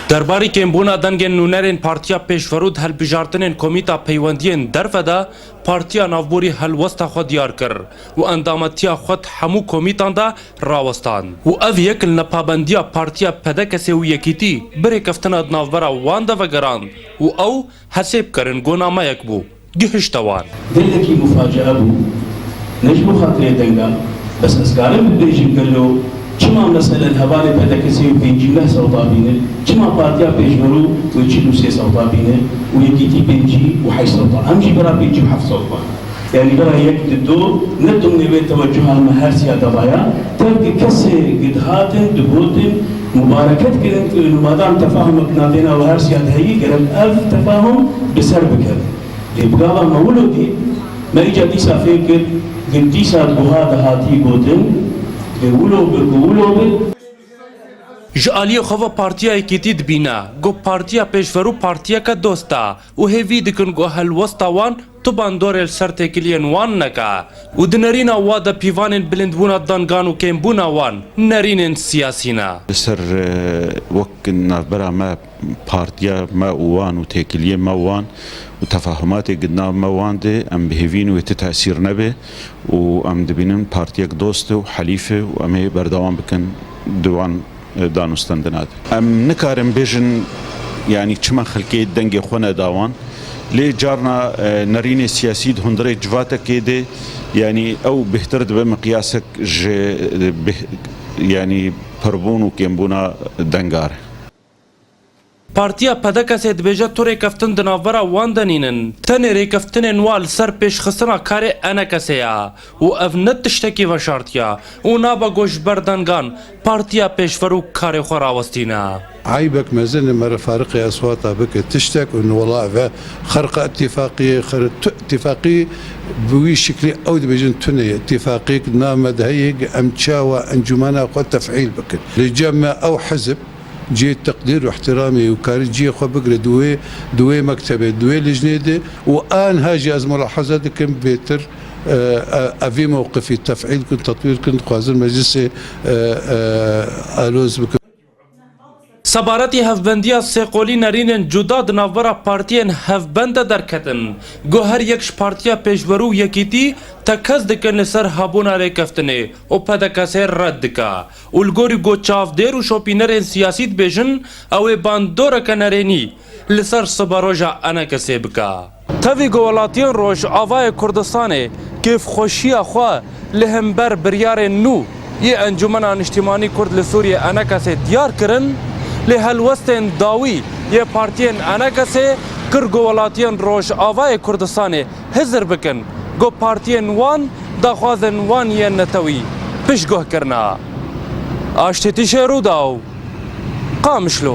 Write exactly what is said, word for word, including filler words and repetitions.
Derbarî kêmbûna dengên nûnerên Partiya Pêşverû di hilbijartinên Komîta Peywendiyên Derve de Partiya Navborî helwesta xwe diyar kir û endametiya xwe di hemû komîtan de rawestand û ev yek li nepabendiya Partiya P D K S û Yekîtî bi rêkeftina di navbera wan de vegerand û ew hesêb kirin ku nameyek bû. Gihişte wan. Gelekî mufacaa bû, ne ji bo xatirê denga, bes ez karim bibêjim gelo çima meselen hevalê P D K S û pêncî meh sewta bînin, çima Partiya Pêşverû wê çil û sê sewta bînin û Yekîtî pêncî û heşt sewta, em jî bira pêncî û heft sewta. Yanî bira yek di do, ne dimnê wê tewecuha me her siya de vaya, tevkê kesê ku dihatin, digotin, mubareket kirin, ku madan tefahumek navbêna we her siya de heyî, gerek ev tefahum bi ser bikevin. Lê bi gava me wilo dît, me îca dîsa fêm kir, ku dîsa guha dihatî gotin, ku wilo bi, ku wilo bi. Ji aliyê xwe ve Partiya Yekîtî dibîne ku Partiya Pêşverû partiyeke dost e û hêvî dikin ku helwesta wan tu bandorê li ser têkiliyên wan neke û di nerîna wa de pîvanên bilindbûna dangan û kêmbûna wan nerînên siyasî ne. Li ser, e, wek navbera me, partiya me û wan û têkiliyê me û wan û tefahumatê ku di nav me û wan de, em bi hêvî ne wê ti tesîr nebe û em dibînin partiyek dost e û helîf e û em ê berdewam bikin di wan, e, danûstendina de. Em nikarin bêjin, yanî çima xelkê dengê xwe neda wan, lê carna, e, nerînê siyasî di hundirê civatekê de, yanî ew bêhtir dibe miqyasek ji, e, bih-, yanî pirbûn û kêmbûna denga re. Partiya P D K S dibêje tu rêkeftin di navbera wan de nînin. Tenê rêkeftinên wan li ser pêşxistina karê E N K S ya û ev ne tiştekî veşartiya û nabe ku ji ber dengan Partiya Pêşverû karê xwe rawestîne. Eybek mezin e mere fariqê eswata bike tiştek û wela ve xerqa ittifaqiyê, xer-, tu ittifaqî bi wî şiklî ew dibêjin tune ye. Ittifaqêk nav me de heye, em çawa encûmena xwe tefîl bikin. Li cem me ew hizb cihê teqdîr û ihtiramê û karî cihê xwe bigire di wê, di wê mektebê, di wê lijnê de û anha jî ez mulahaza dikim bêtir, e, e, evî mewqifî tefîl kin, tetwîr kin, dixwazin meclisê, e, e, aloz bikin. Sebaretî hevbendiya sêqolî nerînên cuda di navbera partiyên hevbend de derketin. Ku her yek ji Partiya Pêşverû û Yekîtî tekez dikin li ser hebûna rêkeftinê û P D K S red dike. Û li gorî ku çavdêr û şopînerên siyasî dibêjin, ew ê bandoreke nerênî li ser siberoja E N K S bike. Tevî ku welatiyên Rojavayê Kurdistanê kêfxweşiya xwe li hember biryarên nû yê Encûmena Niştîmanî Kurd li Sûriyê E N K S diyar kirin, lê helwestên dawî yê partiyên E N K S kir ku welatiyên Rojavayê Kurdistanê hizir bikin, ku partiyên wan daxwazên wan yên netewî piştguh kirine. Aştî Tîşê Rûdaw, Qamişlo.